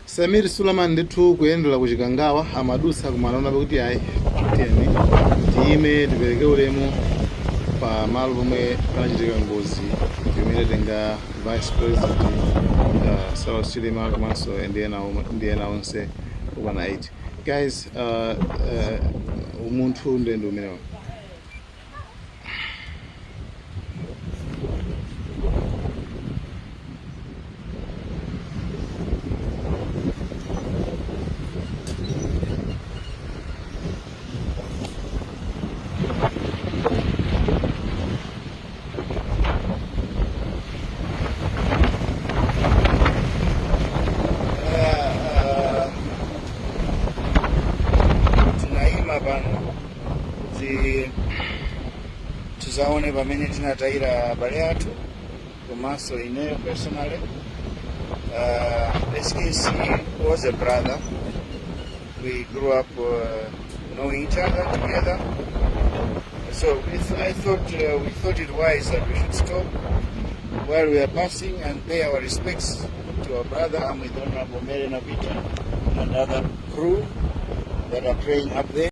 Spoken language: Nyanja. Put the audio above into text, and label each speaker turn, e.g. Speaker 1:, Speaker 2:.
Speaker 1: Samir Suleiman ndithu kuyendera ku Chikangawa amadutsa kumanaona kuti ayi, tiyeni tiyime tipereke ulemu pa malo pomwe panachitika ngozi imene itenga Vice President Saulos Chilima komanso ndi ena onse okwana 8. Guys, umunthu ndi umenewo.
Speaker 2: Tinayima pano kuti tizaone pamene tinatayira abale athu komanso ineyo personally. SKC was a brother. We grew up knowing each other together, so I thought we thought it wise that we should stop while we are passing and pay our respects to our brother. I'm with Honorable Mary Navita and other crew that are praying up there.